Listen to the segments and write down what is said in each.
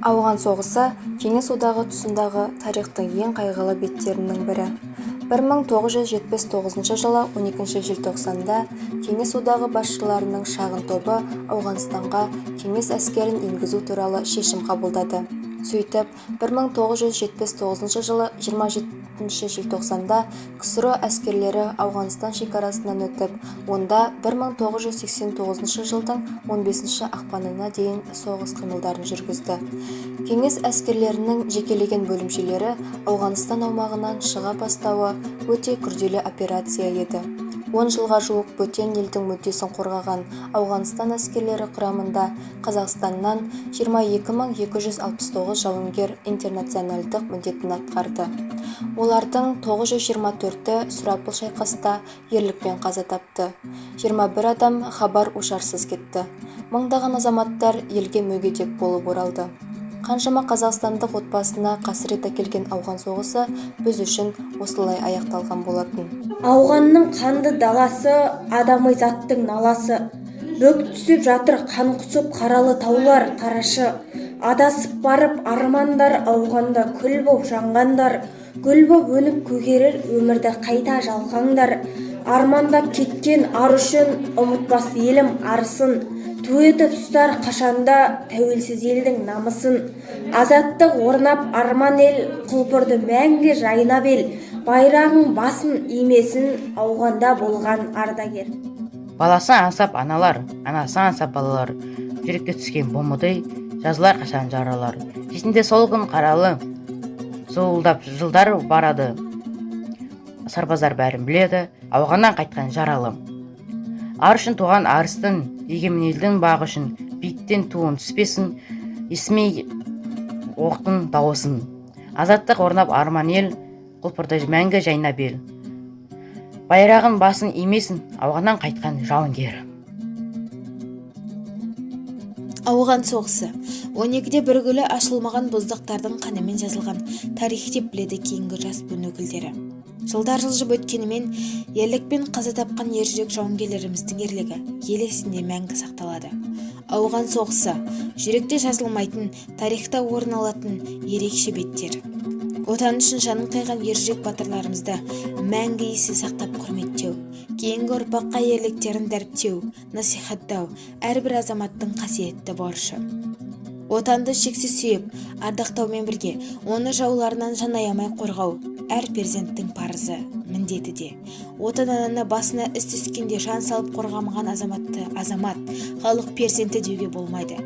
Ауған соғысы Кеңес Одағы тұсындағы тарихтың ең қайғылы беттерінің бірі. 1979 жылы 12 желтоқсанда Кеңес Одағы басшыларының шағын тобы Ауғанстанға кеңес әскерін енгізу туралы шешім қабылдады. Сөйтіп, 1979 жылы 27 желтоқсанда КСРО әскерлері Ауғанстан шекарасынан өтіп, онда 1989 жылдың 15 ақпанына дейін соғыс қимылдарын жүргізді. Кеңес әскерлерінің жекелеген бөлімшелері Ауғанстан аумағынан шыға бастауы өте күрделі операция еді. 10 жылға жуық бөтен елдің мүддесін қорғаған Ауғанстан әскерлері құрамында Қазақстаннан 22 269 жауынгер интернационалдық міндетін атқарды. Олардың 924-і сұрапыл шайқаста ерлікпен қаза тапты. 21 адам хабар-ошарсыз кетті. Мыңдаған азаматтар елге мүгедек болып оралды. Қаншама қазақстандық отбасына қасірет әкелген ауған соғысы біз үшін осылай аяқталған болатын. Ауғанның қанды даласы, адами заттың наласы. Бүк түсіп жатыр қан құсып қаралы таулар, қарашы. Адасып барып армандар, Ауғанда күл боп жанғандар, гүл боп өніп көгерер өмірді қайта жалғаңдар. Армандап кеткен ар үшін ұмытпас елім арысын. Ту етіп ұстар қашанда тәуелсіз елдің намысын. Азаттық орнап арман ел, құлпырды мәңгі жайнап ел. Байрағың басын имесін Ауғанда болған ардагер. Баласын аңсап аналар, анасын аңсап балалар, жүрекке түскен бомбадай жазылар қашан жаралар? Есімде сол күн қаралы, зуылдап жылдар барады. Сарбаздар бәрін біледі, Ауғаннан қайтқан жаралы. Ар үшін туған арыстың, егемен елдің бағы үшін биіктен туын түспесін, естімей оқтың дауысын. Азаттық орнап арман ел, құлпырды мәңгі жайнап ел. Байрағын басын имесін Ауғаннан қайтқан жауынгер. Ауған соғысы 12-де бір гүлі ашылмаған боздақтардың қанымен жазылған тарих деп біледі кейінгі жас буын өкілдері. Жылдар жылжып өткенімен, ерлікпен қаза тапқан ержүрек жауынгерлеріміздің ерлігі ел есінде мәңгі сақталады. Ауған соғысы жүректе жазылмайтын, тарихта орын алатын ерекше беттер. Отан үшін жанын қиған ержүрек батырларымызды мәңгі есте сақтап, құрметтеу, кейінгі ұрпаққа ерліктерін дәріптеу, насихаттау әрбір азаматтың қасиетті борышы. Отанды шексіз сүйіп, ардақтаумен бірге оны жауларынан жан аямай қорғау әр перзенттің парызы, міндеті де. Отан ананы басына іс түскенде жан салып қорғамаған азаматты азамат, халық перзенті деуге болмайды.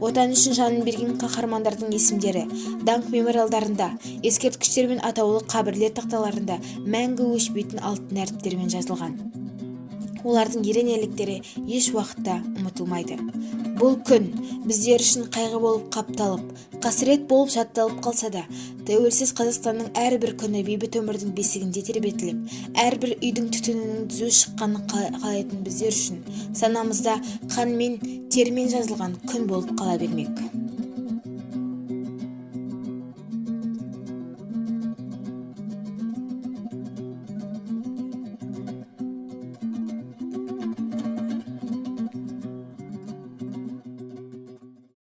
Отан үшін жанын берген қаһармандардың есімдері даңқ мемориалдарында, ескерткіштер мен атаулы қабірлер тақталарында мәңгі өшпейтін алтын әріптермен жазылған. Олардың ерен ерліктері еш уақытта ұмытылмайды. Бұл күн біздер үшін қайғы болып қапталып, қасірет болып жатталып қалса да, тәуелсіз Қазақстанның әрбір күні бейбіт өмірдің бесігінде тербетіліп, әрбір үйдің түтінінің түзу шыққанын қалайтын біздер үшін санамызда қанмен, термен жазылған күн болып қала бермек.